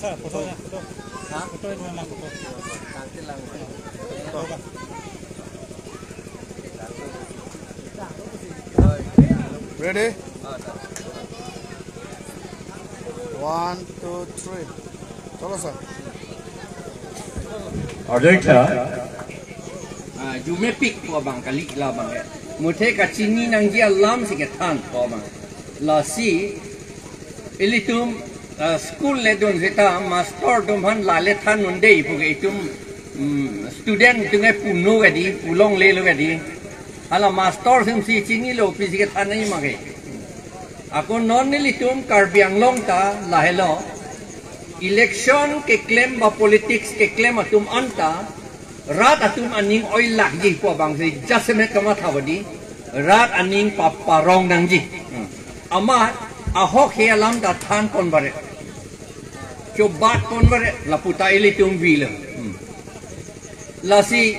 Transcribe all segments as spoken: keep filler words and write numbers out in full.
Sir, photo niya, photo. Ha? Photo itu lang, photo. Ready? One, two, three. Chalo, sir. Arjekta. Ah, jumepik pu abang kali la abang ya. Muthe kachini nangji alam si kethan pu abang. Lasi ilitum, ah, school ledun seta master atum aphan lale than un-e pu ke itum, mm, student atum ke puno ke dei, pulonglelo ke dei. Hala master atum si chinilo pu si kethan nangji ma ke. Ako non nelitum Karbi Anglong ta lahelo. Election keklem ba politics keklem atum anta rat atum aning oilakji pu abang si jasemet kamatha ba dei, rat aning paparong nangji. Hmm. Amat ahok he alam ta than pon bare. Chobat pon bare, lapu ta ilitum vilo. Hmm. Lasi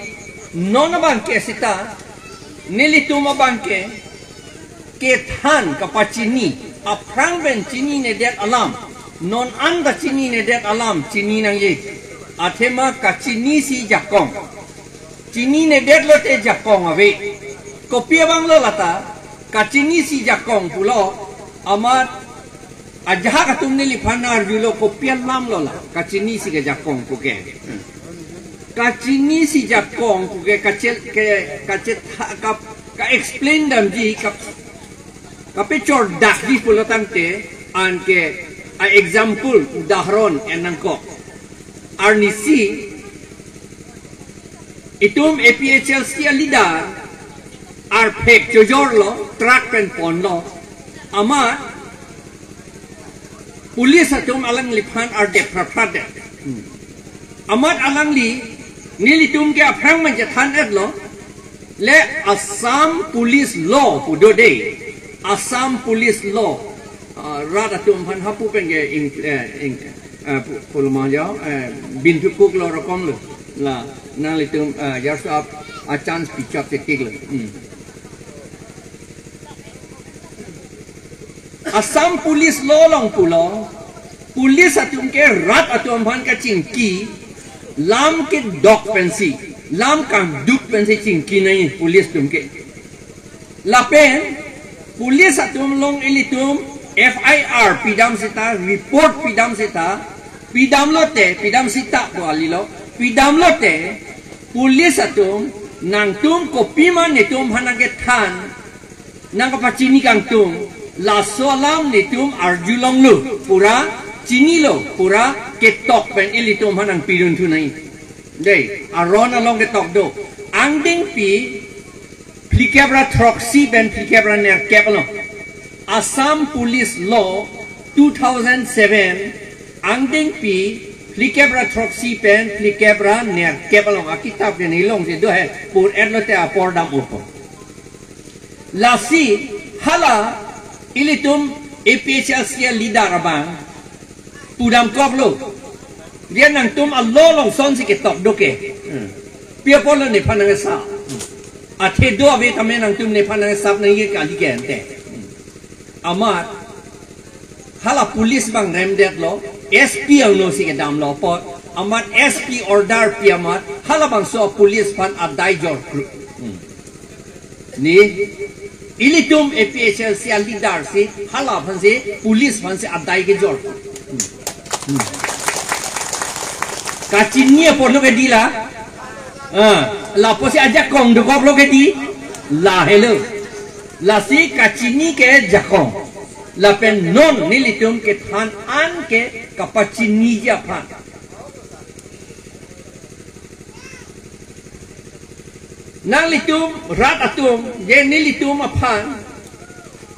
non abang ke seta, nelitum abang ke, kethan kapachini, aphrang pen chininedet alam, non anta chininedet alam, chini nangji. Athema kachinisi jakong. Chininedet lote jakong ave. Kopi abang lo lata, kachinisi jakong pulo, amat ajahak atum neliphan arjulo kopi alam lo la, kachinisi kejakong pu ke. Kachinisi jakong pu ke kachel ke kachet ha- ka, ka explain damji ka, kapechordakji pulo tangte anke a example udaharon en nangkok. Arnisi itum A P H L C a leader arphek chojorlo, truck pen ponlo. Amat police atum alangliphan ardep phraphrapdet. Hmm. Amat alangli nelitum ke aphrang man chethan-etlo. Le Assam Police Law pu do dei. Assam Police Law. Ah, rat atum aphan hapu pen ke ing, eh, ing, eh, pu-, puloma jo, eh, binthupuklo rokom lo. La, nanglitum, eh, yarso ap, a chance pichap chetiklo. Hmm. Assam Police Law along pulo, police atum ke rat atum aphan kachingki, lam kedok pensi, lam kangduk pensi chingki nangji police atum ke. Lapen police atum along ilitum F I R pidam seta, report pidam seta, pidam lote, pidam seta pu kalilo, pidam lote, police atum nangtum kopima netum aphan nangkethan, nangkapachini kangtung, laso alam netum arjulonglo, pura chinilo, pura ketok pen ilitum aphan nangpidunthu nangji. Dei, aron along ketok do. Angdengpi phlikep ra throksi pen phlikep ra nerkep along. Assam Police Law two thousand seven, angdengpi phlikep ra throksi pen phlikep ra nerkep along. Akitap ke nilong si do he, pur-et lote apor dam-opo. Lasi hala ilitum A P H L C a leader abang pudamkoklo. Dia nangtum a-law along sonsi ketok do ke. Hmm. Pi apotlo nephan nangkesap. Hmm. Athe do ave tame nangtum nephan nangkesap nangji kali ke ante. Hmm. Amat hala police abang remdetlo, S P angno si kedamlo apot, amat S P order pi amat, halabangso police aphan adai jor kru. Hmm. Ne, ilitum A P H L C a leader si, hala aphansi, police aphansi adai kejor. Hmm. Hmm. Kachini apotlo ke dei la. Ah, lapusi ajakong dokoklo ke dei. Lahelo. Lasi kachini ke jakong. Lapen non nelitum kethan an ke kapachiniji aphan. Nanglitum rat atum, je nelitum aphan,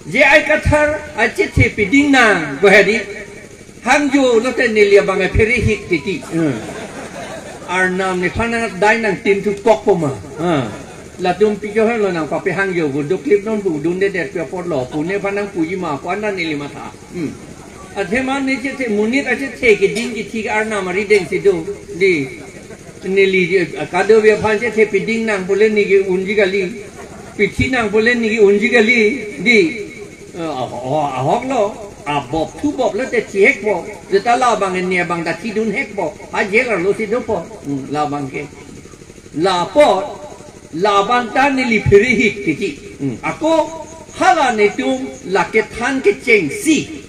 je J I Kathar achethe piding nang, go ahead. Hangjo lote neli abang pherehit titi. Hmm. Arnam nephan nangdai nangtin thupok po ma. Hmm. Latum pijo helo nangpapehangjo pu doklip non pu dundedet pi apotlo pu nephan nangpuji ma pu anta neli matha. Hmm. Athema ne chethe monit achethe keding kithi ke Arnam arideng si do. Di. Neli je, kadokave aphan chethe piding nang pule neke unji kali. Pithi nang pule neke unji kali. Di. Eh, aho-, ahoklo. Abop thubop lote thihek po. Jeta labang ne abang ta thidun hek po. Ha jail arlo si dopo. Hmm, labang ke. Lapot, labang ta neli pherehit titi. Hmm. Ako, hala netum la kethan kechengsi.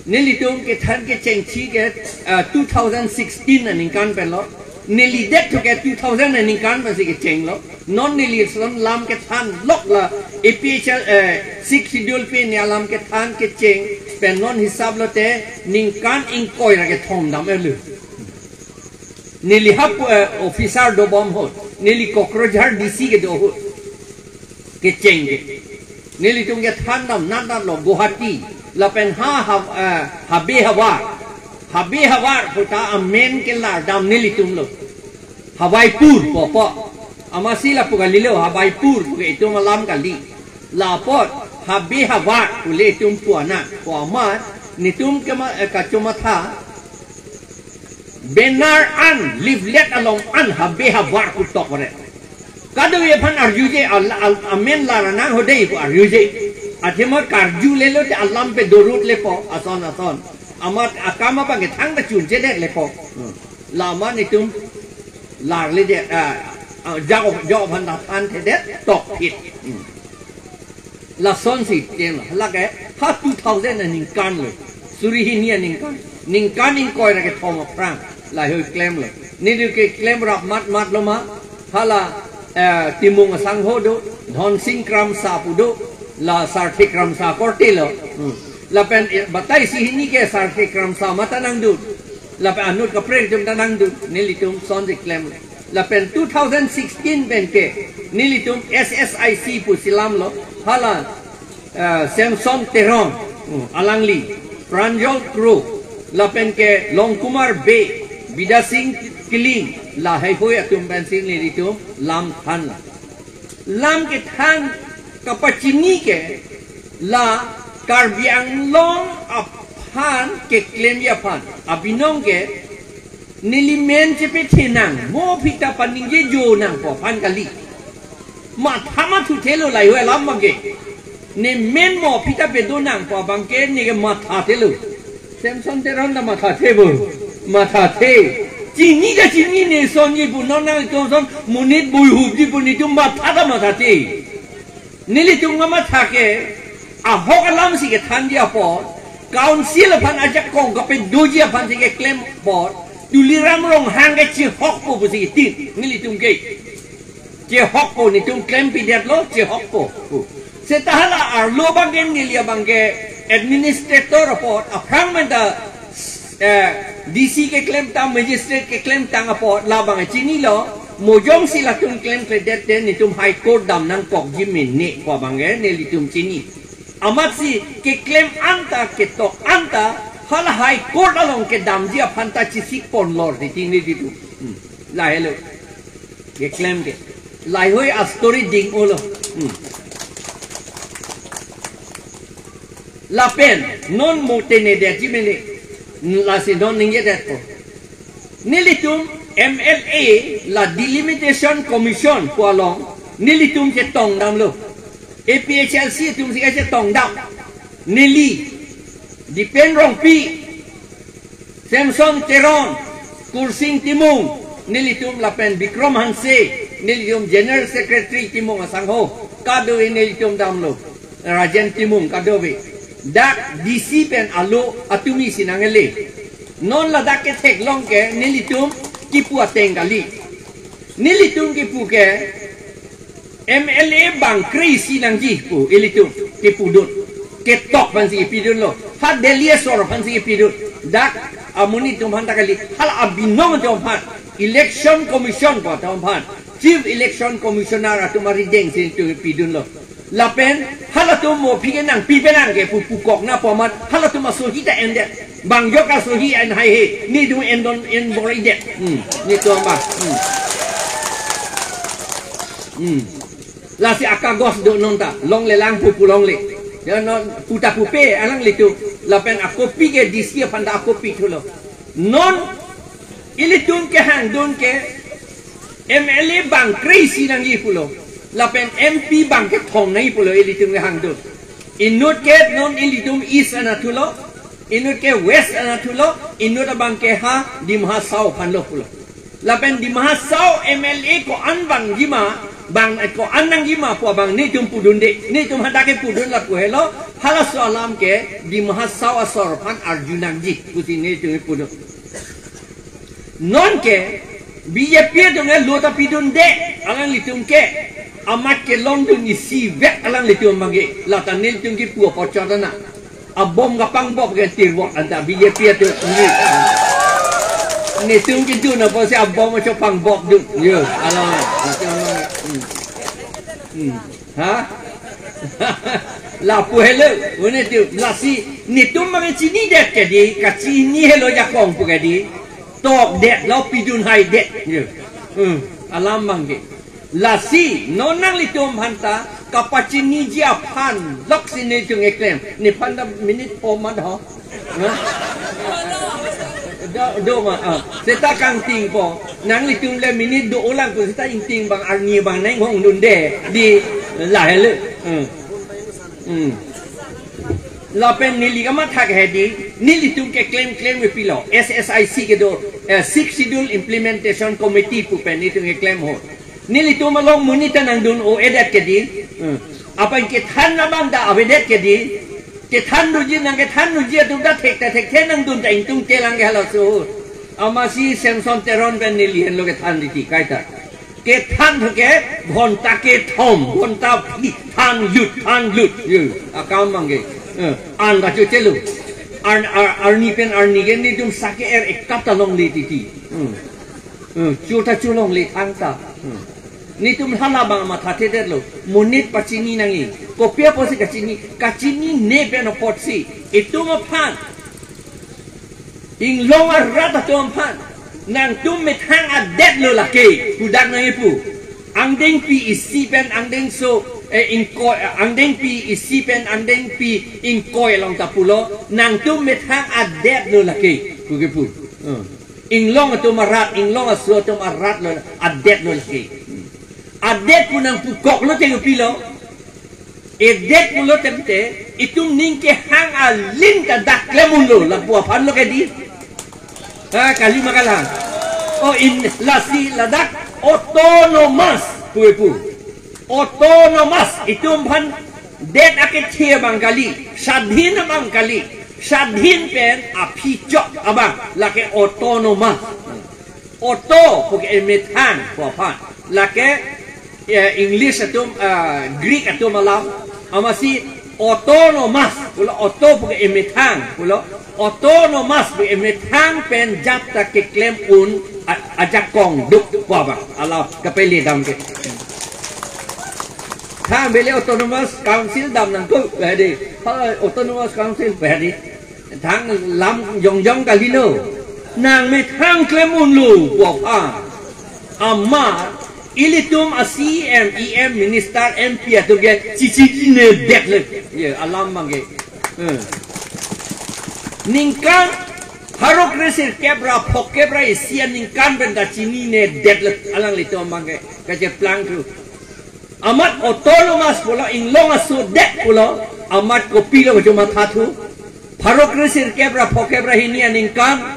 Nelitum kethan kechengsi ke, ah, two thousand sixteen aningkan penlo. Neli det thu ke two thousand aningkan pensi kechenglo. Non neli son lam kethan lok la A P H L, eh, Sixth Schedule pen ne alam kethan kecheng pen non hisap lote ningkan ingkoi ra kethom dam elu. Neli hap, eh, officer dobom ahut. Neli Kokrajhar D C kedo ahut. Kecheng ke. Nelitum kethan dam nat nat lo Guwahati. Lapen ha, ha, eh, Habe Havar. Habe Havar pu ta amen kelar dam nelitum lo. Hawaipur pu po. Amatsi lapu kalilo Hawaipur pu ke itum alam kali. Lapot Habe Havar pu le itum pu anak. Pu amat netum kema, eh, kachomatha. Banner an, leaflet along an Habe Havar pu tok ore. Kadokave aphan arjuje, al-, al-, amen lar nang ho dei pu arjuje. Athema karjule lote alam pe dorut lepo, ason ason. Amat akam abang ke thangta chunchedet lepo. Hmm. Lama netum larledet, ah, ah, jak, jak aphan ta thanthedet, tokphit. Hmm. Lasonsi teng lo, lake ha two thousand aningkan lo, suri hini aningkan, ningkan ingkoi ra kethom aphrang, lahei klemlo. Nelitum keklem rap mat mat lo ma, hala, eh, Timung asangho do, Dhonsing Kramsa pu do, la Sarthe Kramsa korte lo. Hmm. Lapen, eh, batai isi hini ke Sarthe Kramsa mata nangdun. Lapen anut kaprek atum ta nangdun, nelitum sonsi klemlo. Lapen two thousand sixteen pen ke nelitum S S I C pusi lamlo, hala, eh, Samson Teron, hmm, alangli, Pranjal Kro, lapen ke Longkumar Bey, Bidya Sing Killing, lahei hoi atum pensi nelitum lam thanlo. Lam kethan kapachini ke la Karbi Anglong aphan keklemji aphan abinong ke neli men chepethenang, mo aphi ta paningjejo nangpo aphan kali. Matha mathuthelo lahei alam abang ke. Ne men mo aphi ta pedo nangpo abang ke neke mathathelo. Samson Teron ta mathathe bo. Mathathe. Chini ta chini ne sonji pu non nangtum son monit buihupji pu netum matha ta mathathe. Nelitum kamatha ke ahok alamsi kethanji apot, council aphan ajakong kapedoji aphansi keklem apot, Tuliram Ronghang ke chihokpo pusi ketin, nelitum ke. Chihokpo, netum klempidetlo, chihokpo. Seta hala arlo abang ke neli abang ke administrator apot, aphrang pen ta, eh, D C keklemtang, magistrate keklemtang apot, labang chinilo, mo jongsi latum klemkledet te netum High Court dam nangkokji mene pu abang ke nelitum chini. Amatsi keklem anta, ketok anta, hala High Court along kedamji aphan ta chesik ponlor titi nelitum. Hmm. Lahelo. Keklem ke. Lahei a-story ding-olo. Hmm. Lapen, non mo tengnedetji mene. Lasi non ningjadetpo. Nelitum M L A la Delimitation Commission pu along nelitum chetong damlo. A P H L C atumsi kachetong dam. Neli, Dipen Rongpi, Samson Teron, Kursing Timung, nelitum lapen Bikram Hanse, nelitum General Secretary Timung asangho, kadokave nelitum damlo, Rajen Timung kadokave. Dak D C pen alo atumsi nangkele. Non ladak ketheklong ke nelitum kipu ateng kali. Nelitum kipu ke M L A bangkre isi nangji pu ilitum kipudun. Ketok aphansi kipidunlo. Ha Delhi asor aphansi kipidun. Dak amonit atum aphan ta kali. Hala abinong atum aphan. Election Commission pu atum aphan. Chief Election Commissioner atum arideng si itum kipidunlo. Lapen halatum mo aphi ke nangpipe nang ke pu pukok na pu amat. Halatum asohi ta endet. Bang jok asohi an hai he. Netum en don en bor-idet. Hmm. Netum abang. Hmm. Hmm. Lasi akagos do non ta. Longle lang pu pu longle. Ya non puta pupe alanglitum. Lapen akopi ke D C aphan ta akopi thulo. Non ilitum kehangdun ke M L A bang kre-isi nangji pulo. Lapen M P bang kethom nangji pulo ilitum kehangdun. Inut ke non ilitum East anatthu lo, inut ke West anatthu lo, inut abang ke ha Dima Hasao aphan lo pulo. Lapen Dima Hasao M L A ko-an bang jima, bang ko-an nangji ma pu abang netum pudunde, netum hadak ke pudun lapu helo, halaso alam ke Dima Hasao asor aphan arju nangji, pusi netum pudun. Non ke B J P atum ke lo ta pidunde, alanglitum ke amat kelongdun isi vek alanglitum abang ke, lata nelitum kipu apot chot ana. Abom kapangbop ke tirvok anta B J P atum. Netum kedun apotsi abom acho pangbop dun. Yo, alam. Netum abang. Hmm. Hmm. Ha? Lapu helo, unetum, lasi, netum abang chinidet ke di, kachini helo jakong pu ke di, tokdet lo pidun haidet. Yo. Hmm, alam abang ke. Lasi, non nanglitum aphan ta, kapachiniji aphan, loksi netum keklem. Nephan ta minute po mat ho. Ha? Do, do ma, ah. Seta kangtingpo. Nanglitum le minute do-olang pu seta ingting abang arni abang nang hongdunde. Di lahelo. Hmm. Hmm. Lapen neli kamatha ke di, nelitum keklem klem ke pilo. S S I C kedo, eh, Sixth Schedule Implementation Committee pu pen netum keklem ho. Nelitum along monit ta nangdun o-edet ke di. Hmm. Aphan kethan abang ta avedet ke di. Kethan doji nang kethan doji atum ta thek ta thekthe nangdun ta ingtung kelang ke halaso. Amatsi Samson Teron pen neli henlo kethan titi kaita. Kethan thu ke ghonta kethom, ghonta phli, than lut, than lut. Yo, akam abang ke. Eh, an kachochelo. Ar, ar, arni pen arni ke netum sake er ekap ta longle titi. Hmm. Eh, cho ta cho longle thangta. Hmm. Netum hala abang mathathedetlo. Monit pachini nangji. Kopi apotsi kachini, kachinine pen apotsi. Itum aphan. Inglong arat atum aphan. Nangtum methang adet lo lake. Pudak nangji pu. Angdengpi isi pen angdengso, eh, ingkoi, eh, angdengpi isi pen angdengpi ingkoi along ta pulo. Nangtum methang adet lo lake. Pu kepu. Hmm. Inglong atum arat, inglong aso atum arat lo, adet lo lake. Adet pu nangpukok lote kopilo. Edet pulo temte, itum ning kehang alin ta dak klem unlo, lapu aphan lo ke di. Ha, kali ma kalang. O in lasi ladak autonomous pu epu. Autonomous, itum aphan det akethe abang kali, swadhin abang kali, swadhin pen aphi chok abang, lake autonomous. Auto pu ke emethang pu aphan, lake, eh, English atum, ah, Greek atum alam, amatsi autonomous pulo, auto pu ke emethang pulo, autonomous pu emethang pen jat ta keklem un a-, ajakong duk pu abang. Ala kapele dam ke. Thangbele autonomous council dam nangkok, hedi. Ha, autonomous council, hedi. Thang lam jongjong kalilo. Nang methang klem unlo pu aphan. Amat ilitum a C E M, E M, minister, M P atum ke chichininedet le. Ye, alam abang ke. Hmm. Ningkan pharo kre sirkep ra phokep ra isi aningkan pen ta chininedet le alanglitum abang ke. Kacheplang thu. Amat autonomous pulo, inglong aso det pulo, amat kopilo kachomatha thu. Pharo kre sirkep ra phokep ra hini aningkan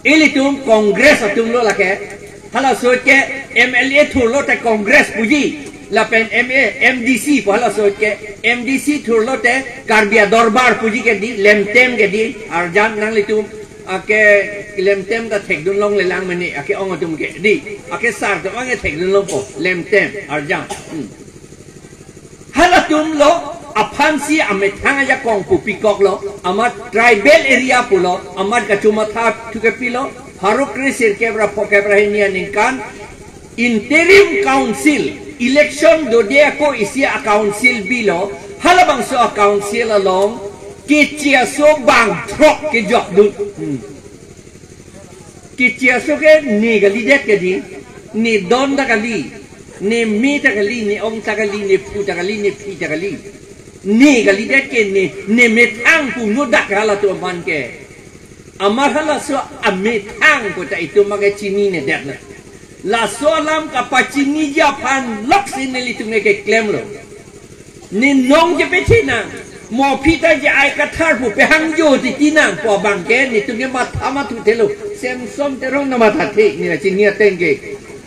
ilitum Congress atum lo lake. Halaso ke M L A thurlo te Congress puji. Lapen M A, M D C pu halaso ke M D C thurlo te Karbi Adorbar puji ke di, lemtem ke di, arjan nanglitum ake lemtem ta thekdun longlelang mene, ake ong atum ke di, ake sar atum anke thekdun longpo, lemtem, arjan. Hmm. Halatum lo aphansi amethang ajakong pu pikoklo, amat tribal area pulo, amat kachomatha thu kepilo, pharo kre sirkep ra phokep ra hini aningkan, interim council, election dode ako isi a council bilo, halabangso a council along, Keche aso bang throk kejokdun. Hmm. Keche aso ke ne kalidet ke di. Ne don ta kali. Ne me ta kali, ne ong ta kali, ne phu ta kali, ne phi ta kali. Ne kalidet ke ne, ne methang pu nodak halatum aphan ke. Amat halaso amethang pu ta itum abang ke chininedet na. Laso alam kapachiniji aphan loksi nelitum ke klemlo. Ne nong je pechinang. Mo phi ta je ai kathar pu pehangjo titi nangpo abang ke netum ke matha mathuthelo. Semson Teron nangmathathe, ne kachini ateng ke.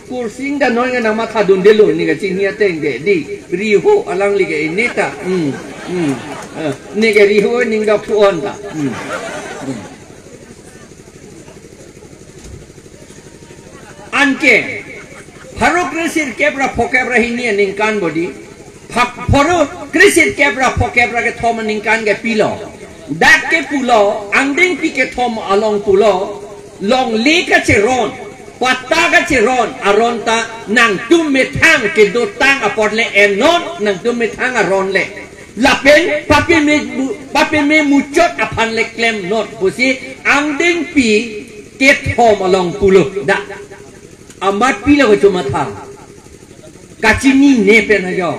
Kursing Danoi nangmathadundelo, ne kachini ateng ke. Di, Riho alangli ke ineta. Hmm. Hmm. Eh, ne ke Riho aning dak phu-on ta. Hmm. Hmm. Anke, pharo kre sirkep ra phokep ra hini aningkan bodi, phak-, pharo kre sirkep ra phokep ra kethom aningkan ke pilo. Dak ke pulo, angdengpi kethom along pulo, longle kacheron, patta kacheron, aron ta nangtum methang kedotang apor le ennon, nangtum methang aron le. Lapen papeme mu-, papeme muchot aphan le klemnon pusi angdengpi kethom along pulo da. Amat pilo kachomatha. Kachinine pen ajo.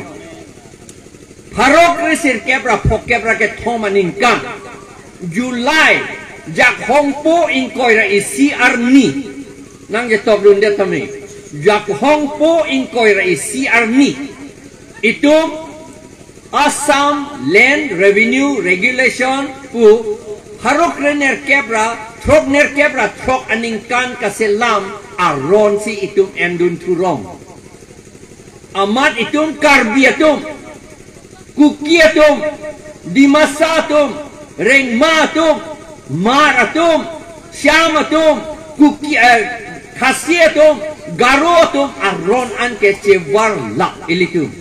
Pharo kre sirkep ra phokep ra kethom aningkan. July, Jakhong po ingkoi ra isi arni. Nangchetokdundet tame. Jakhong po ingkoi ra isi arni. Itum Assam Land Revenue Regulation pu pharo kre nerkep ra, throk nerkep ra throk aningkan kaselam aron si itum endun thurong. Amat itum Karbi atum, Kuki atum, Dimasa atum, Rengma atum, Hmar atum, Shyam atum, Kuki, eh, Khasi atum, Garo atum, aron an ke chevarla ilitum.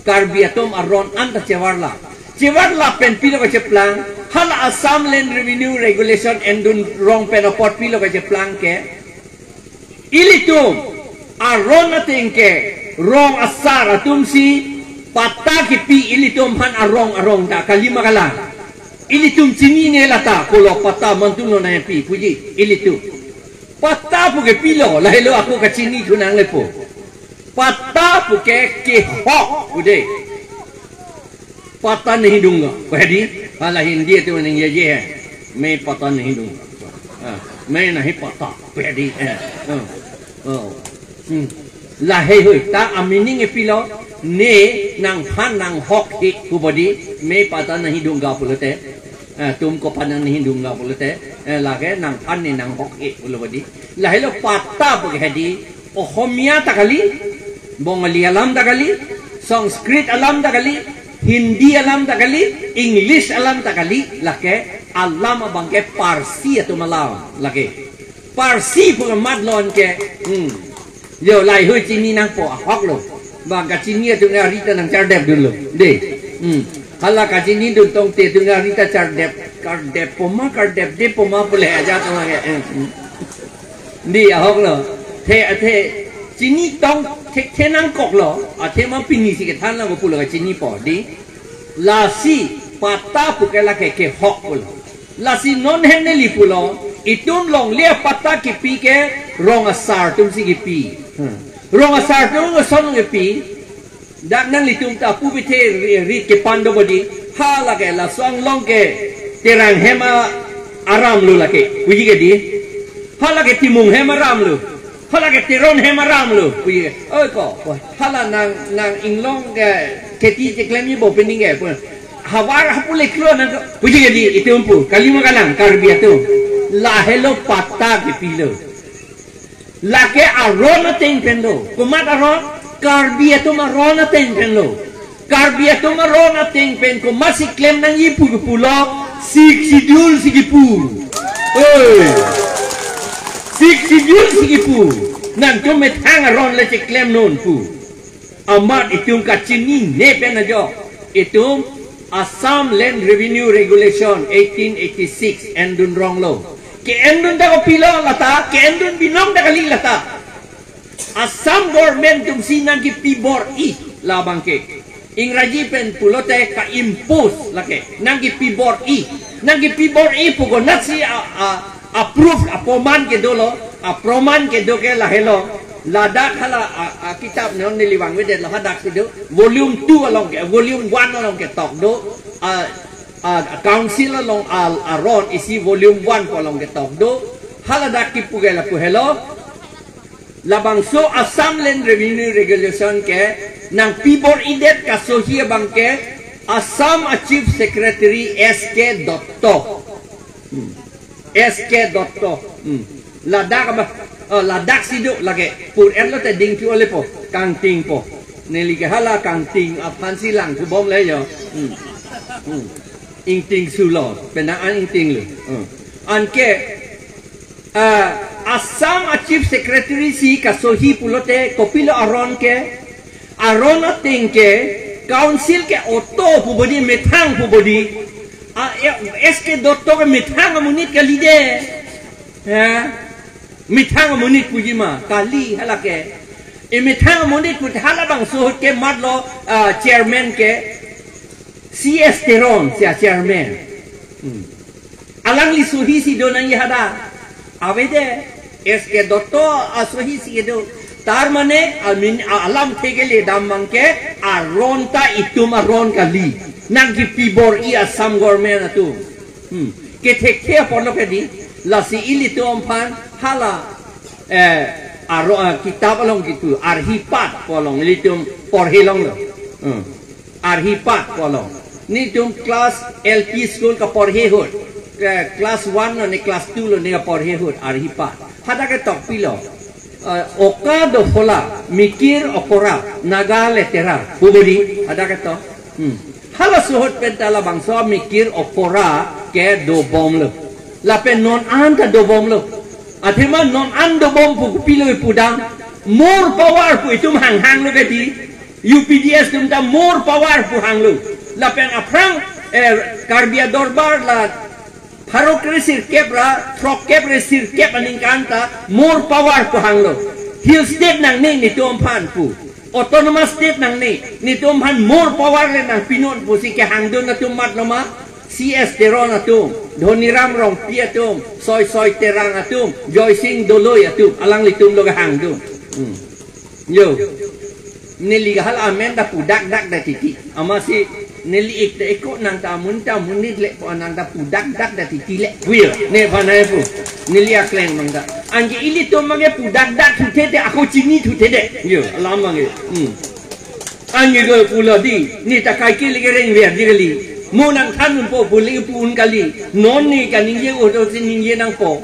Karbi atum aron an ta chevarla. Chevarla pen pilo kacheplang, hala Assam Land Revenue Regulation endun rong pen apot pilo kacheplang ke. Ilitum aron ateng ke rong asar atum si patta kipi ilitum aphan arong arong ta kalima kalang. Ilitum chinine lata pulo patta mantulo nangpi puji ilitum. Patta pu ke pilo, lahelo ako kachini thunang lepo. Patta pu ke kehok pu de. पता नहीं दूंगा, कह दी। Hala Hindi atum ningjeje hai, मैं पता नहीं दूंगा। Ha, मैं नहीं पता, कह दी। Ha, ha, ha. Hmm. Lahei hui, ta a-meaning e pilo, ne nangphan nanghok he pu bodi, मैं पता नहीं दूंगा pulote, eh, तुमको पता नहीं दूंगा pulote, eh, lake nangphan ne nanghok he pulo bodi. Lahelo patta pu ke hedi, Ohomia ta kali, Bongali alam ta kali, Sanskrit alam ta kali, Hindi alam ta kali, English alam ta kali, lake alam abang ke Parsi atum alam lake. Parsi pu amat lon ke, hmm. Yo, lahei hui chini nangpo, ahok lo. Bang kachini atum ne ari ta nangchardep dunlo. De. Hmm. Hala kachinidun tangte atum ne ari ta chardep, kardep poma, kardepde poma pule aja tong lake. Hmm, hmm. Di ahok lo. The, athe, chini tong thekthe nangkok lo. Athema pini si kethan lang pulo kachinipo. Di. Lasi patta pu ke lake kehok pulo. Lasi non hem neli pulo. Itum longle patta kipi ke rong asar atum si kipi. Hmm. Rong asar atum koson kipi. Dak nanglitum ta pu bithe ri-, rit kepan do bodi. Hala ke laso anglong ke Terang hem aram lo lake. Puji ke di. Hala ke Timung hem aram lo. Hala ke Teron hem aram lo. Puji ke. Oi ko. Hala nang, nang inglong ke kheti cheklemji bo pening ke. Pu. Havar hapu leklo nang ko. Puji ke di itum pu. Kalima kalang Karbi atum. Lahelo patta kipilo. Lake aron ateng pen lo. Komat aron? Karbi atum aron ateng pen lo. Karbi atum aron ateng pen komat si klem nangji pu pulo, Sixth Schedule si kipu. Oi. Sixth Schedule si kipu. Nangtum methang aron le cheklemnon pu. Amat itum kachinine pen ajo. Itum Assam Land Revenue Regulation eighteen eighty-six endun rong lo. Ke-endun ta kopilo lata, ke-endun binong ta kali lata. Assam government atum si nangkipi bor-i labang ke. Ingraji pen pulote ka-impose lake. Nangkepi bor-i. Nangkepi bor-i pu konatsi a, a, a proof, a proman kedo lo. A proman kedo ke lahelo. Ladak hala a, a kitab non neli vangvedet lo, hadak si do. Volume two along ke, volume one along ketok do. A, a council along a, aron isi volume one pu along ketok do. Haladak kipu ke lapu helo. Labangso Assam Land Revenue Regulation ke nangpi bor-idet kasohi abang ke Assam a Chief Secretary S K Dotto. Hmm. S K Dotto. Hmm. Ladak abang, oh, ladak si do lake. Pur-et lote dingthu ole po. Kangting po. Neli ke hala kangting aphansi langthu bom le yo. Hmm. Hmm. Ingting sulo. Penang an ingting lo. Hmm. Anke Ah, Assam a Chief Secretary si kasohi pulote kopilo aron ke, aron ateng ke council ke oto pu bodi, methang pu bodi. Ah, eh, S K Dotto ke methang amonit kali de. Ha? Methang amonit puji ma, kali halake. E methang amonit pu halabangso ahut ke matlo, ah, chairman ke C S Teron si a chairman. Hmm. Alangli sohi si do nangji hadak. Avede, S K Dotto asohi si do. Tar mane, amin, a-, alamthe keledam abang ke, aron ta itum aron kali. Nangkepi bor-i Assam government atum. Hmm. Kethekthe apotlo ke di, lasi ilitum aphan hala, eh, aro, eh, kitab along kipu, Arhipat pu along ilitum porhe longlo. Hmm. Arhipat pu along. Netum class L P school kaporhe ahut. Eh, class one lo ne class two lo ne kaporhe ahut. Arhipat. Hadak ketok pilo. Eh, oka dophola, mikir okora, Naga letera. Pu bodi. Hadak ketok. Hmm. Halaso ahut pen ta labangso mikir okora ke dobomlo. Lapen non an ta dobomlo. Athema non an dobom pu kopilo pudam. More power pu itum hanghanglo ke di. U P D S atum ta more power pu hanglo. Lapen aphrang, eh, Karbi Adorbar la pharo kre sirkep ra, throkkep re sirkep aningkan ta more power pu hanglo. Hill state nangne netum aphan pu. Autonomous state nangne netum aphan more power le nangpinon pusi kehangdun atum matlo ma. C S Teron atum, Dhoniram Rongpi atum, Soi Soi Terang atum, Joysing Doloi atum, alanglitum lo kehangdun. Hmm. Yo. Neli ke hala amen ta pudakdak da titi. Amatsi neli ik te eko nang ta amun ta amunit le po nang ta pudakdak da titi le. Wi yo, ne panai pu. Neli akleng mang ta. Anke ilitum abang ke pudakdak thuthe de, ako chinithu the de. Yo, alam abang ke. Hmm. Anke ko pulo di, ne ta kaike le kereng ver di kali. Mo nangthan unpo pu le pu un kali. Non ne kaningje ahut si ningje nangpo.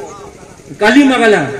Kali ma kala.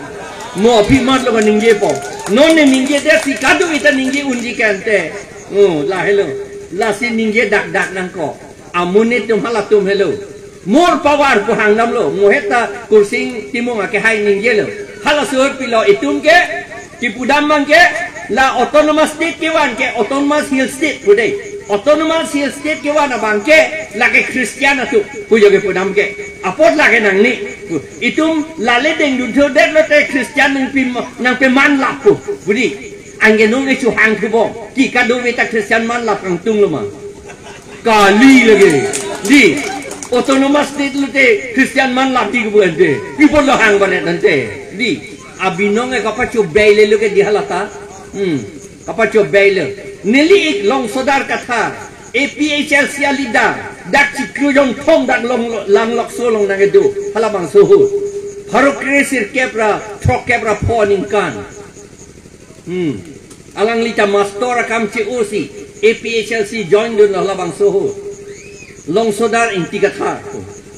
Mo aphi matlo kaningjepo. Non ne ningjedet si kadokave ta ningje unji ke ante. Oh, lahelo. Lasi ningjedakdak nangkok. Amonit atum halatum helo. More power pu hangdamlo. Mo het ta Kursing Timung akehai ningjelo. Halaso ahut pilo itum ke. Kipudam abang ke. La autonomous state kevan ke autonomous hill state pu dei. Autonomous hill state kevan abang ke. Lake Christian atum. Pu jo kipudam ke. Apot lake nangne. Itum lale dengdunthudet lote Christian nangpi, nangpemanlap pu. Budi, anke non ne chuhang thubo. Ki kadokave ta Christian manlap kangtung lo ma. Kali lake. Di, autonomous state lote Christian manlap di kebu ante. Pi apotlo hang banet ante. Di, abinong e kapachobei le lo ke di hala ta. Hmm. Kapachobei le. Neli ik Longsodar Kathar. A P H L C a leader, dak chiklo jongthom dak long langlokso along nangkedo, halabangso ahut. Pharo kre sirkep ra, throkkep ra pho aningkan. Hmm. Alangli ta master akam che-o si, A P H L C join dunlo halabangso ahut. Longsodar Ingti Kathar.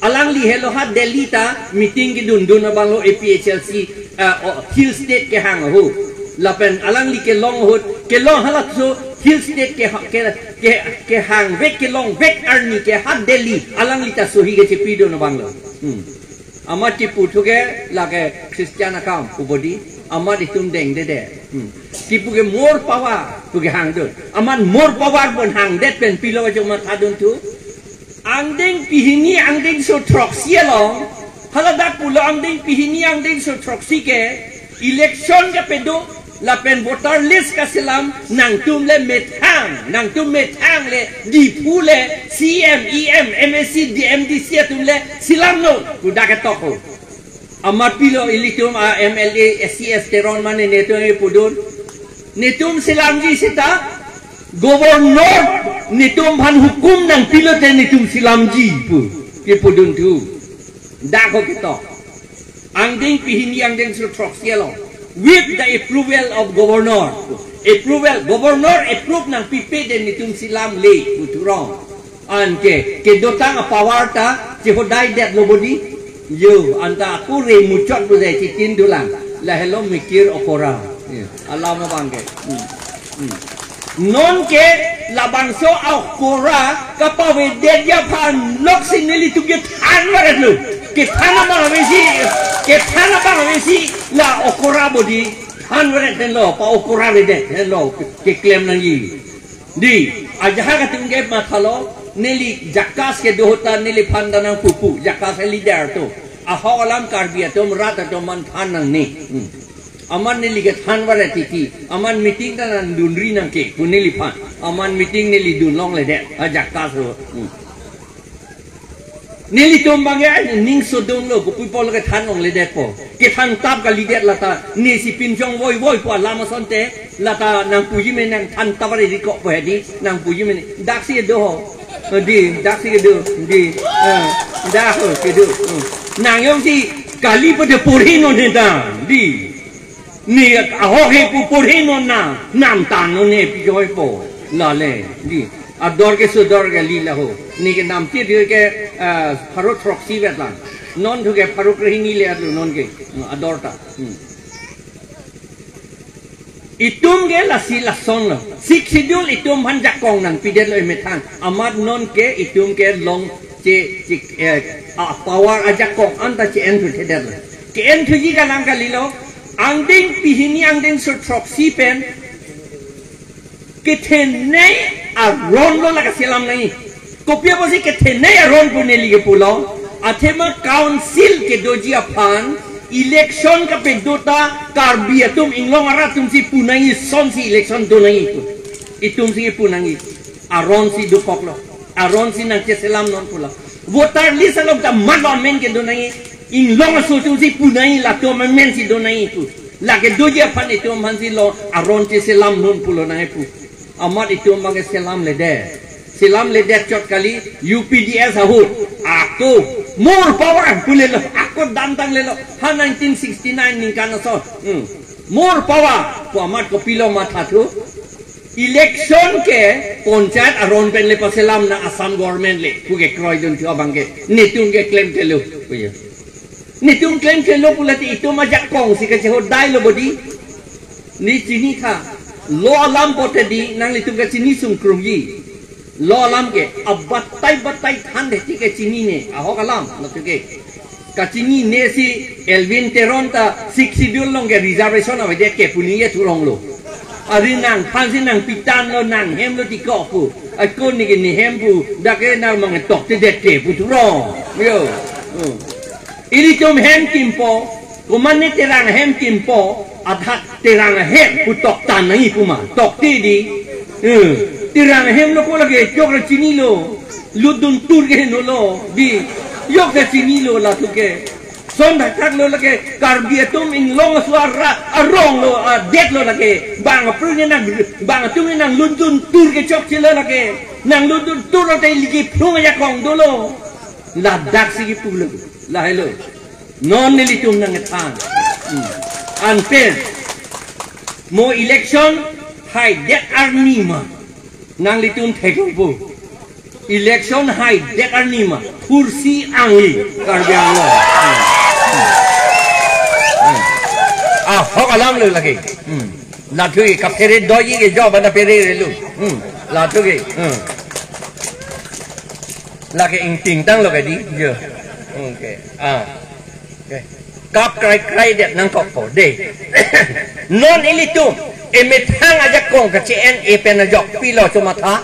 Alangli helo ha Delhi ta meeting kedundun abanglo A P H L C, ah, o, Hill State kehang ahut. Lapen alangli kelong ahut, kelong halaso Hill State ke, ke, ke, kehangvek kelongvek arni ke ha Delhi alangli ta sohi kechepidun abanglo. Hmm. Amat kiputhu ke lake Christian akam pu bodi, amat itum dengdede. Hmm. Kipu ke more power pu kehangdun. Amat more power pu hangdet pen pilo ajo mathadunthu. Angdeng pehini angdengso throksi along, haladak pulo angdeng pehini angdengso throksi ke, election kepedo, Lapen voter list kaselam nangtum le methang, nangtum methang le Diphu le C M, E M, M A C, D M D C atum le selam non pu dak ketok ho. Amat pilo ilitum a M L A, S C, S Teron mane netum kepudun. Netum selamji seta, Governor netum aphan hukum nangpilote netum selamji pu kepudun thu. Dak ho ketok. Angdeng pini hini angdeng sirkep throksi along. With the approval of governor. Approval, governor approve nangpipe de netum selamle pu thurong. Anke, kedotang a-power ta, chehodai detlo bodi. Yo, anta ako re muchot bodi, chitin dulang. Lahelo mikir okora. Yo, alam abang ke. Hmm. Hmm. Nonke, labangso a-okora, kapavedetji aphan, lok si nelitum kethan varetlo. Kethan abang avesi, kethan abang avesi, la okora bodi, than varet henlo, pa-okora vedet henlo, keklem nangji. Dei, ajahak atum ke mathalo, neli JACAS kedo ahut ta neliphan ta nangpupu, JACAS a-leader atum. Ahok alam Karbi atum rat atum aphan than nangne. Hmm. Amat neli kethan varet titi, amat meeting ta nangdunri nangke, pu neliphan. Amat meeting neli dunlongledet, a-JACAS ho. Hmm. Nelitum abang ke ning sodunglo, kopi apotlo kethan longledetpo. Kethan tap kalidet lata, nesi pinchong voivoi pu alam asonte, lata nangpuji me nangthan tap ari rikok po hedi, nangpuji me ne, dak si kedo ho. Eh, dei, dak si kedo, dei, eh, dak ho, kedo. Hmm. Nang jongsi kali pote porhi non he ta, dei. Ne ahok he pu porhi non na, namtang non ne pi joi po. Lale, dei. Ador ke sudor ke li laho. Ne ke namti dei ke, ah, pharo throksi vetlang. Non thu ke pharo krehini le atlo non ke. Hmm, ador ta. Hmm. Itum ke lasi lasonlo. Sixth Schedule itum aphan jakong nangpidetlo emethang. Amat nonke itum ke long che, che, eh, a-power ajakong anta che-en thuthedetlo. Ke-en thuji kalang kalilo. Angdeng pini hini angdeng sirkep throksi pen kethenei aronlo la kaselam nangji. Kopi apotsi kethenei aron pu neli kepulo. Athema council kedoji aphan election kapedo ta Karbi atum inglong arat atumsi pu nangji, sonsi election do nangji pu. Itumsi pu nangji. Aronsi dokoklo. Aronsi nangcheselam non pulo. Voter list along ta mat amen kedo nangji. Inglong aso atumsi pu nangji, latum amensi do nangji pu. Lake doji aphan itum aphansi lo aron cheselam non pulo nangji pu. Amat itum abang ke selamledet. Selamledet chot kali U P D S ahut. Ako more power pulelo. Ako damtanglelo. Ha nineteen sixty-nine ningkan ason. Hmm. More power. Pu amat kopilo mathathu. Election ke panchayat aron pen le paselam nang Assam government le. Pu kekroidun thu abang ke. Netum ke klemkle lo. Puya. Netum klemklelo pulote itum ajakong si kachehodailo bodi. Ne chini tha. Lo alam pote dei nanglitum kachini sungkrungji. Lo alam ke abatai batai than de ti kachinine. Ahok alam lo tu ke. Kachinine si Elwin Teron ta Sixth Schedule along ke reservation avedet ke pu ne ye thuronglo. Ari nangphansi nangpitanlo nanghemlo ti kok pu. Ako ne ke nehem pu. Dak ke nang mangtoktedet ke pu thurong. Yo. Hmm. Ilitum hem kimpo, komatne Terang hem kimpo, athak Terang hem pu toktan nangji pu ma, tokte dei. Eh, Terang hem lo ko lake jok ra chinilo, lutdun tur ke henlo dei, jok ra chinilo latum ke. Son thakthak lo lake, Karbi atum inglong aso arat arong lo, adet lo lake, bang apru ne nang, bang atum ne nanglutdun tur ke chokchelo lake, nanglutdun tur lo te liki phrung ajakong dolo. Ladak si kipulo. Lahelo. Non nelitum nangthan. Hmm. Anpen. Mo election haidet arni ma. Nanglitum theklongpo. Election haidet arni ma. Kursi angli. Karbi Anglong. Hmm. Hmm. Hmm. Ahok alam lo lake. Hmm. Latum ke kaphere doji ke jo bana pherelo. Hmm. Latum ke. Hmm. Lake ingtingtanglo ke dei. Yo. Okay. Ah. Okay. Kap krai krai det nangkokpo dei. Non ilitum emethang ajakong kache-en-e pen ajok pilo chomatha.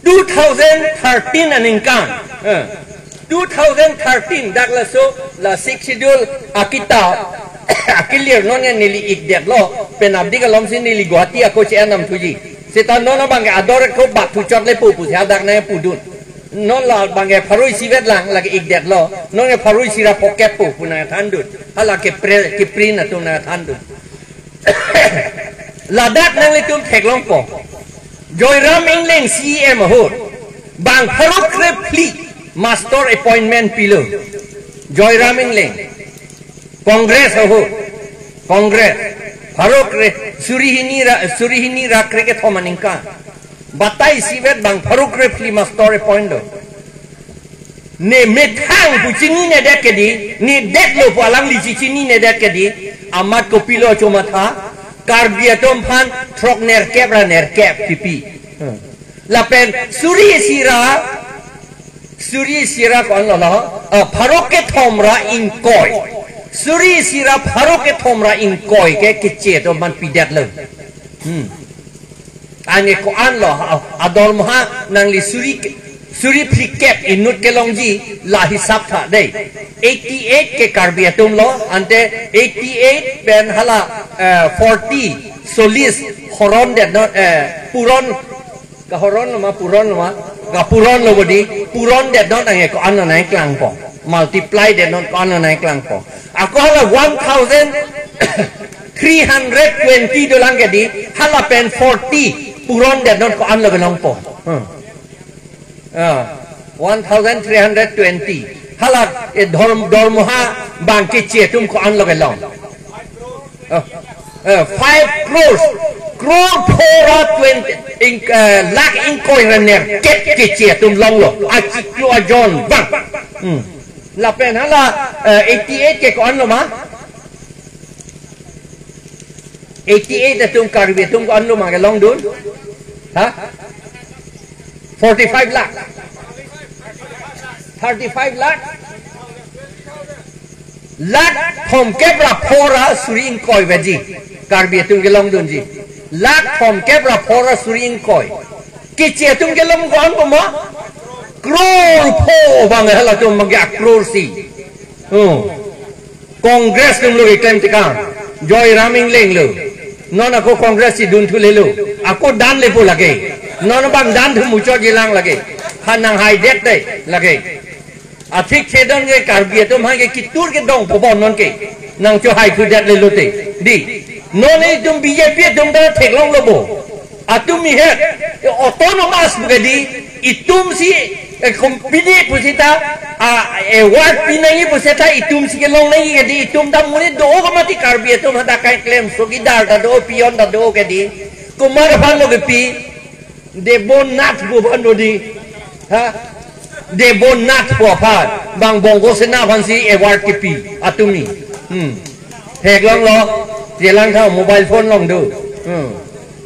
Two thousand thirteen aningkan. Eh. Two thousand thirteen dak laso la Sixth Schedule akitap. Akilir non neli ikdetlo, penapdik alomsi neli Guwahati ako che-en nam thuji. Seta non abang ke ador ko bat thuchot le pu pusi hadak nangpudun. Non la abang ke pharo isivet lang lake ikdetlo. Non ke pharo isi ra phokep pu pu nangthandun. Hala ke pre, ke print atum nangthandun. Ladak nanglitum theklongpo. Joyram Engleng C E M ahut bang pharo krephli master appointment pilo. Joyram Engleng. Congress ahut. Congress. Pharo kre, suri hini ra, suri hini ra krekethom aningkan. Batai isivet bang pharo krephli master appoint lo. Ne methang pu chininedet kedi, ne detlo pu alangli chininedet kedi, amat kopilo chomatha, Karbi atum aphan throk nerkep ra nerkep kipi. Hmm. Lapen suri isi ra, suri isi ra ko-anlo lo, ah, pharo kethom ra ingkoi. Suri isi ra pharo kethom ra ingkoi ke keche atum aphan pidetlo. Hmm. Anke ko-anlo, ah, adormaha nangli suri ke, suri phlikep inut kelongji la hisap tha dei. Eighty-eight ke Karbi atum lo, ante eighty-eight pen hala, eh, forty, solis, horon det non, eh, puron, kahoron lo ma, puron lo ma, kapuron lo bodi, puron det non anke ko-anlo nangklangpo. Multiply det non ko-anlo nangklangpo. Ako hala one thousand three hundred twenty dolang kedi, hala pen forty puron det non ko-anlo kelongpo. Hmm. Ah, one thousand three hundred twenty. Hala, eh, dorm, dormaha bang keche atum ko-anlo kelong. Ah, eh, five crores. Crore four ra twenty, ing, eh, lakh ingkoi ra nerkep keche atum longlo. Achiklo ajon bang. Hmm. Lapen hala, eh, eighty-eight ke ko-anlo ma? Eighty-eight atum Karbi atum ko-anlo ma kelongdun? Ha? Forty-five lakh. Thirty-five lakh. Lakh thomkep ra phongo ra suri ingkoi veji. Karbi atum kelongdunji. Lakh thomkep ra phongo ra suri ingkoi. Keche atum kelong ko-anpo ma? Crore pho bang halatum bang ke a crore si. Hmm. Congress atum lo keklem tekang. Joyram Engleng lo. Non ako Congress si dun thule lo. Ako dan lepo lake. Non bang dan thu muchot jilang lake. Ha nanghaidet dei lake. Athik thedon ke Karbi atum aphan ke kitur kedongpo bon non ke. Nangchohai thudet le lote. Dei. Non itum B J P atum ta theklonglo bo. Atum ihet, eh, autonomous pu kedi, itum si, eh, company pusita, ah, award pinangji pusita, itum si kelong nangji kedi, itum ta monit do-o ka mati Karbi atum hadak keklemso, chowkidar ta do-o, peon ta do-o kedi, komat aphan lo kepi, Debonath pu aphan do dei, ha? Debonath pu aphan, bang Bongo Sena aphan si award kepi, atum ni. Hmm. Theklonglo, chelang tha mobile phone along do. Hmm.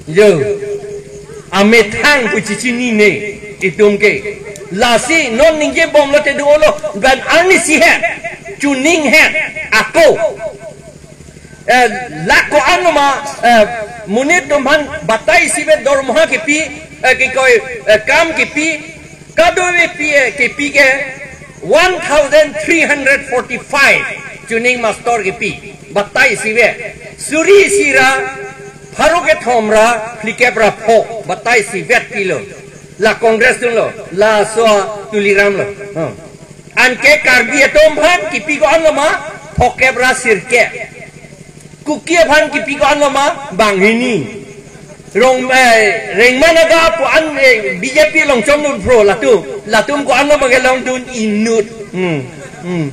Jo. Amethang pu chechinine itum ke. Lasi non ningjebomlote do-olo, bang arnisi het, chuning het, ako. Eh, la ko-anlo ma, eh, monit atum aphan batai isivet dormaha kepi, eh, kekoi, eh, kam kepi, kadokave pi, eh, kepi ke one thousand three hundred forty-five chuning master kepi. Batai isivet. Suri isi ra, pharo kethom ra, phlikep ra pho. Batai isivet pilo. La Congress atum lo. Laso Tuliram lo. Hmm. Anke Karbi atum aphan kepi ko-anlo ma, phokep ra sirkep. Kuki aphan kepi ko-anlo ma, banghini. Rong, eh, Rengma Naga pu an, eh, B J P along chomdun phro latum. Latum ko-anlo ma kelongdun inut. Hmm. Hmm.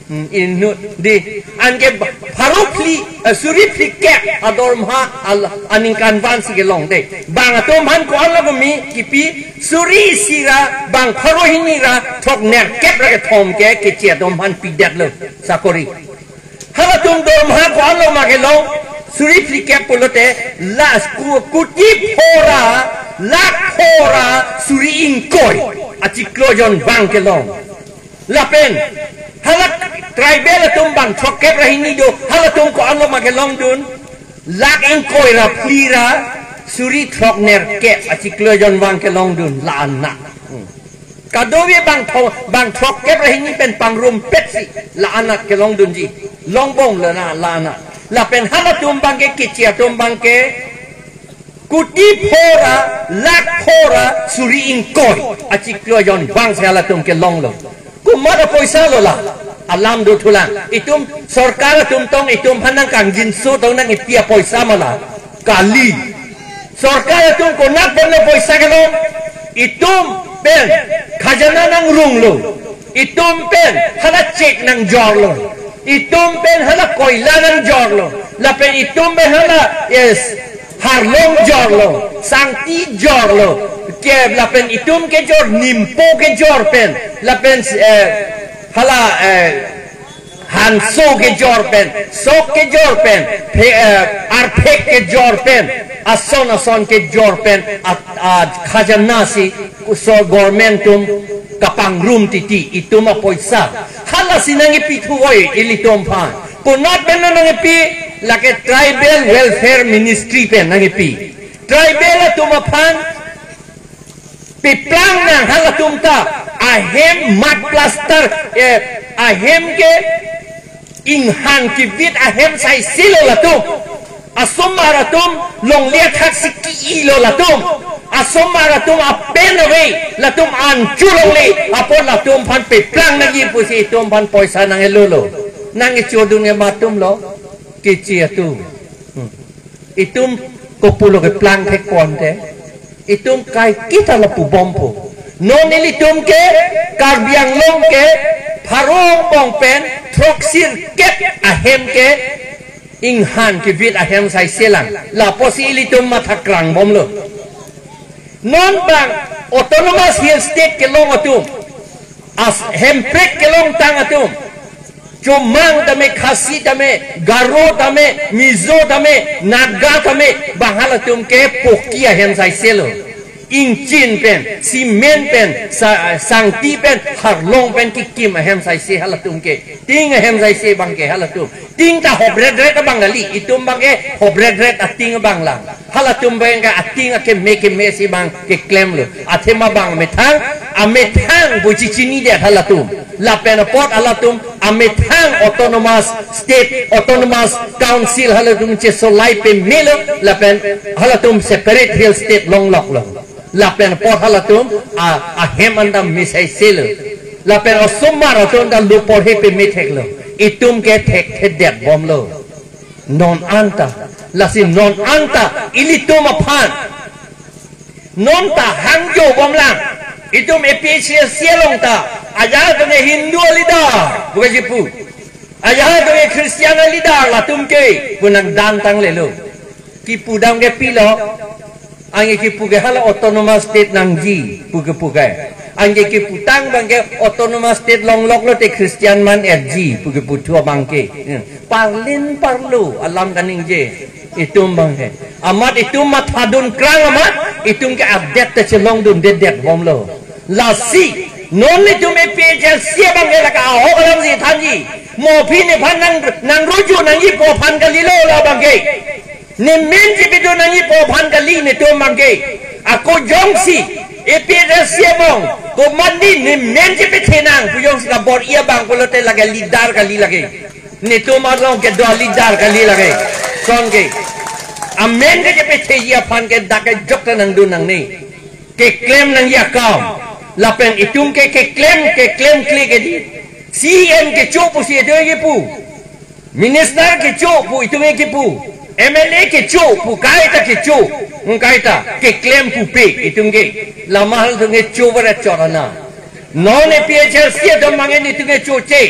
Hmm. Inut. Dei. Anke ba-, pharo phli, eh, suri phlikep adormaha al-, aningkan vansi kelong dei. Bang atum aphan ko-anlo kami kepi suri isi ra, bang pharo hini ra, throk nerkep ra kethom ke, keche atum aphan pidetlo sakori. Halatum dormaha ko-anlo ma kelong, suri phlikep pulote, la ku-, kuti pho ra, lakh pho ra, suri ingkoi. Achiklo jon bang kelong. Lapen, hala tribal atum bang throkkep ra hini do, halatum ko-anlo ma kelongdun, lakh ingkoi ra phli ra, suri throk nerkep, achiklo jon bang kelongdun, la-an na. Hmm. Kadokave bang tho-, bang throkkep ra hini pen pangrumpetsi la anat kelongdunji. Longbomlo na la anat. Lapen halatum abangke, Keche atum abangke, kuti pho ra, lakh pho ra, suri ingkoi achiklo ajon abangsi halatum kelonglo. Komat apoisa lo la? Alam dothulang. Itum sorkar atum tong, itum aphan nangkangjinso tong, nang-epi apoisa ma la? Kali. Sorkar atum konat pen lo poisa kelong? Itum pen khajana nangrunglo. Itum pen hala chek nangjorlo. Itum pen hala koila nangjorlo. Lapen itum pen hala, yes, harlong jorlo, sangti jorlo. Ke lapen itum kejor, nimpo kejor pen, lapen, eh, hala, eh, hanso kejor pen, sok kejor pen, phe-, eh, arphek kejor pen, ason ason kejor pen, at, at khajana si so government atum kapangrum titi, itum apoisa. Halasi nang-epi thuvoiye ilitum aphan. Konat pen nang-epi? Lake Tribal Welfare Ministry pen nang-epi. Tribal atum aphan peplang nang halatum ta. Ahem mud plaster, eh, ahem ke inghan kevit ahem saisi lo latum. Asomar atum longle athaksi ki-i lo latum. Asomar atum apen ave, latum an chu longle, apot latum aphan peplang nangji pusi itum aphan poisa nang-elo lo. Nang-echodun ke matum lo, Keche atum. Hmm. Itum kopulo keplang thekpon te. Itum kaiketa lapu bompo. Non ilitum ke Karbi Anglong ke pharo angbong pen throksirkep ahem ke inghan kevit ahem saisi lang. Lapusi ilitum matha krang bomlo. Non bang Autonomous Hill State kelong atum, as hemprek kelongtang atum, Chomang tame, Khasi tame, Garo tame, Mizo tame, Naga tame, bang halatum ke poki ahem saisi lo. Ingchin pen, cement pen, sa-, sangti pen, harlong pen kikim ahem saisi halatum ke. Tin ahem saisi abangke halatum. Tin ta hopretret abang kali, itum abangke hopretret atin abang lang. Halatum abangke atin akeme keme si bang keklemlo. Athema bang amethang, amethang pusi chinidet halatum. Lapen apot halatum amethang Autonomous State, Autonomous Council halatum chesolai pemelo, lapen halatum separate Hill State longloklo. Lapen apot halatum a, ahem anta me saisilo. Lapen osomar atum ta lo porhe pemetheklo. Itum ke thekthedet bomlo. Non anta, lasi non anta ilitum aphan non ta hangjo bomlang. Itum A P H L C along ta, ajahak atum ke Hindu a-leader puke chipu, ajahak atum ke Christian a-leader, latum ke pu nangdantang lelo. Kipu dam ke pilo? Anke kipu ke hala Autonomous State nangji pu kepu ke. Anke kiputang abangke Autonomous State longlok lote Christian man-etji pu keputhu abangke. Hmm. Parlin parlo alam kaningje itum abangke. Amat itum mathadun krang amat, itum ke adet ta chelongdundedet bomlo. Lasi non itum A P H L C abangke lake ahok alam si thanji. Mo aphi nephan nang, nang ruju nangjipo aphan kalilo la abangke. Nemen chepidun nangjipo aphan kali netum abangke. Ako jongsi A P H L C among komatne nemen chepethenang pu jongsi kabor-i abang pulote lake leader kali lake. Netum along kedo a-leader kali lake. Sonke. Amen ke chepetheji aphan ke dak kejok ta nangdun nangne. Keklem nangji akam. Lapen itum ke keklem, keklemkle ke di. C E M kecho pusi itum ke pu. Minister kecho pu itum ke pu. M L A kecho pu, kaita kecho. Hmm, kaita keklem pupe itum ke. Lama halatum ke cho bara chorana. Non A P H L C atum abangke netum ke choche,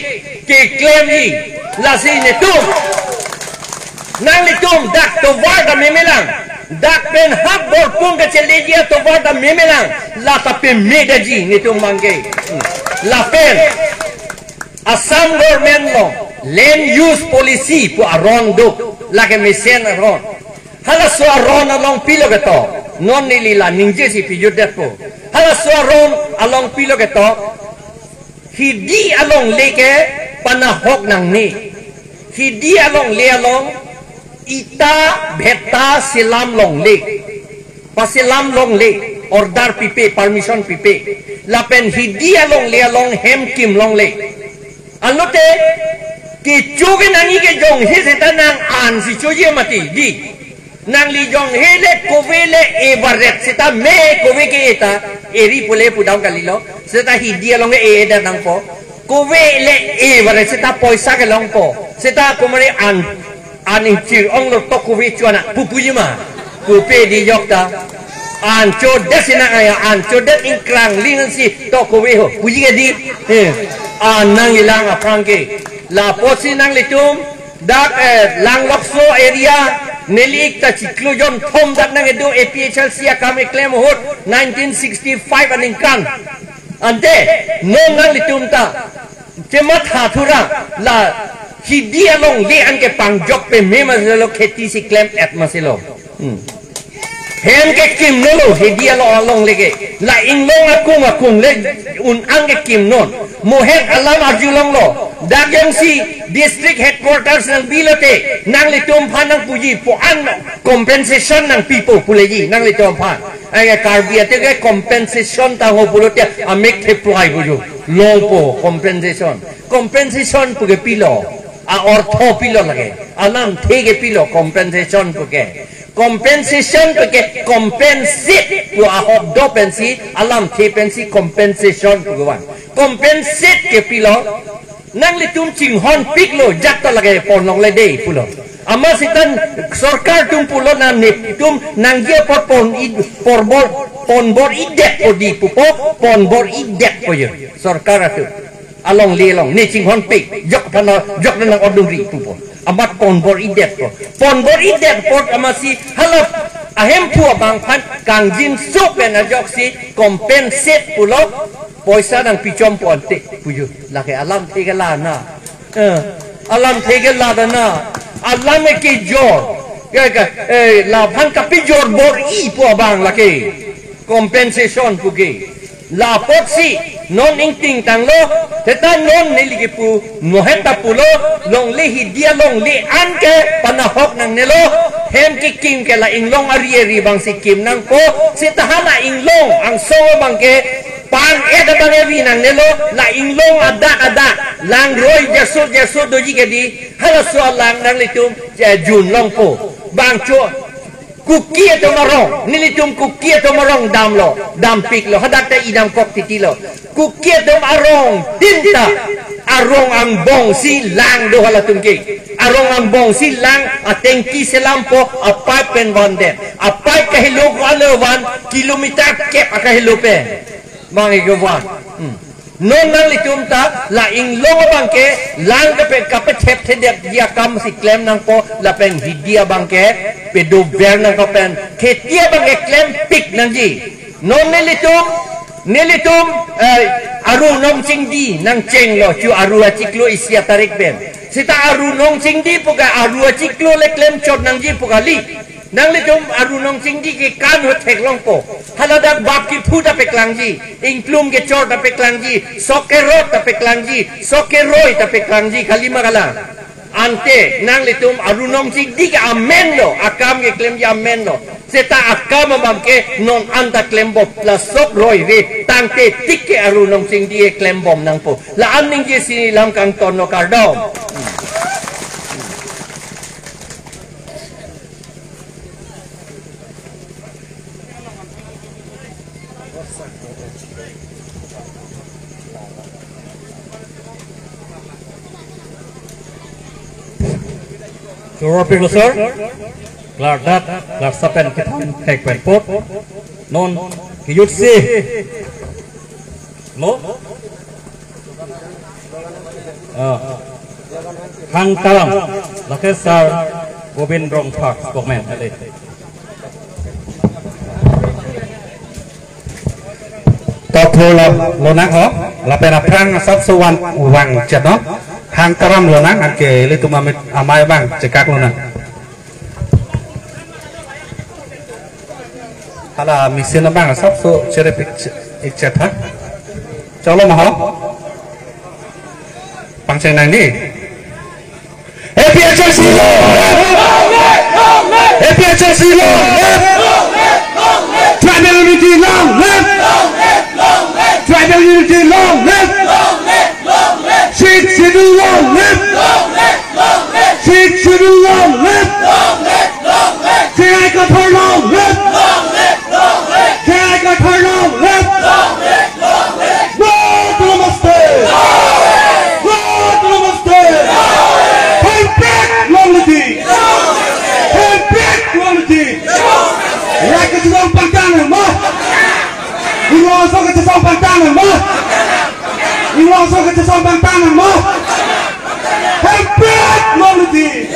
keklemji. Lasi netum, nanglitum dak tovar ta memelang. Dak pen hap borpung kacheleji atovar ta memelang. La ta pemedetji netum abangke. Hmm. Lapen Assam government along Land Use Policy pu aron do, lake mesen aron. Halaso aron along pilo ketok, non neli la ningjesi pijutdetpo. Halaso aron along pilo ketok, hidi alongle ke panahok nangne. Hidi alongle along ita bhetta selam longle. Paselam longle. order pipe, permission pipe. Lapen hidi alongle along hem kim longle. Anlote kecho ke nangji kejonghe seta nang an si choji mati dei. Nangli jonghe le kove le e varet seta me kove ke-e ta eri pule pudam kalilo. Seta hidi along e-edet nangpo. Kove le e varet seta poisa kelongpo. Seta komari an an ingchir onglo tok kove cho-an pu puji ma. Pu pe dei jok ta. An chodet si nang aya, an chodet ingkrang ling si tok kove ho. Puji ke dei. Eh. An nangkelang aphrang ke. Lapusi nanglitum dak, eh, Langlokso area neli ik ta chiklo jonthom dak nangkedo A P H L C akam keklem ahut nineteen sixty-five aningkan. Ante non nanglitum ta chematha thura, la hidi alongle an ke pangjok peme ma selo, kheti si klem-et ma selo. Hmm. Hem kekim nolo hidi along alongle ke. La inglong akung akung le un-an kekim non. Mo het alam arjulonglo. Dak jongsi district headquarters nangbilote nanglitum aphan nangpuji po, an compensation nangpipo puleji nanglitum aphan. Ai Karbi ate ke compensation tangho pulote amek theplai pujo. Longpo compensation. Compensation pu ke pilo. A-ortho pilo lake. Alamthe ke pilo compensation pu ke. Compensation pu ke compensate pu ahok do pensi, alamthe pensi compensation pu kevan. Compensate ke pilo. Nanglitum chinghonpiklo, jat ta lake pon longle dei pulo. Amat seta sorkar atum pulo, na netum nangji apot pon i-, porbor, ponbor-idetpo dei pupo, ponbor-idetpo jo. Sorkar atum. Alongle along, ne chinghonpik, jok aphan, jok nang odungri pupo. Amat ponbor-idetpo. Ponbor-idetpo amatsi hala ahemphu abang aphan kangjinso pen ajoksi compensate pulo, poisa nangpichompo ante pujo. Lake alamthe ke la na. Eh, alamthe ke la da na. Alam ke kejor. Ya ka, eh, laphan kapejor bor-ipo abang lake. Compensation pu ke. Lapotsi non ingting tanglo, seta non neli kepu, mo het ta pulo, longle hidi alongle an ke panahok nangnelo, hem kekim ke la inglong ari ari abangsi kim nangpo, seta hala inglong angsong abang ke pan-et abang evi nangnelo, la inglong adak adak, langroi jaso jaso doji ke dei, halaso alang nanglitum, eh, junlongpo, bangcho, Kuki atum arong, nelitum Kuki atum arong damlo, dampiklo, hadak ta idam kok titilo. Kuki atum arong tin ta, arong angbong si lang do halatum ke. Arong angbong si lang, atengki selampo, apipe pen vandet. Apipe kahelo ko alo van, kilometer kep akahelo pen. Mang ego van. Hmm. Non nanglitum ta la inglong abang ke lang kape, kapethepthedetji akamsi klem nangpo, lapen hidi abang ke pedover nangpo pen kheti abang ke klempik nangji. Non nelitum, nelitum, eh, Aru Nongchingdi nangchenglo, chu Aru achiklo isi atarik pen. Seta Aru Nongchingdi pu ke Aru achiklo le klemchot nangji pu kali. Nanglitum Aru Nongchingdi ke kan ho theklongpo. Haladak bap kephu ta peklangji, ingklum kechor ta peklangji, sok kerot ta peklangji, sok keroi ta peklangji, kalima kalang. Ante nanglitum Aru Nongchingdi ke amen lo, akam keklemji amen lo. Seta akam abang ke non anta klembom, la sok roi ve tangte tik ke Aru Nongchingdi ke klembom nangpo. La-an ningje si lam kangtonlo, kardom. Choro piklo sir. Klardak, klarsa pen kethan thek pen apot. Non kejutsi. Lo? Ah. Hang Taram, lake sir Gobind Rongphar, spokesman, ale. Tok thurlo lonang ho, lapen aphrang asapso van vangchet non, Hang Taram lonang, anke ilitum amit amei abang chekak lonang. Hala machine abang asapso cherep ik-, ikchet ha. Cholo ma ho. Pangcheng nang ni. A P H L C long live! A P H L C long live! Tribal unity long live! Tribal unity long live! Sixth Schedule long live! Sixth Schedule long live! J I Kathar long live! J I Kathar long live! No to namaste! No to namaste! Hemprek longleji! Hemprek longleji! Rat kachesong pangtang nang ma? Inglong aso kachesong pangtang nang ma? Inglong aso kachesong pangtang nang ma? Hemprek longleji!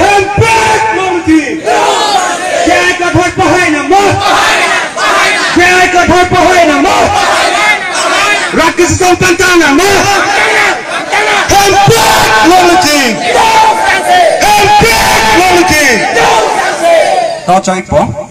Hemprek longleji! J I Kathar pahai nang ma? J I Kathar pahai nang ma? Rat kachesong pangtang nang ma? Hemprek longleji! Hemprek longleji! To choi po.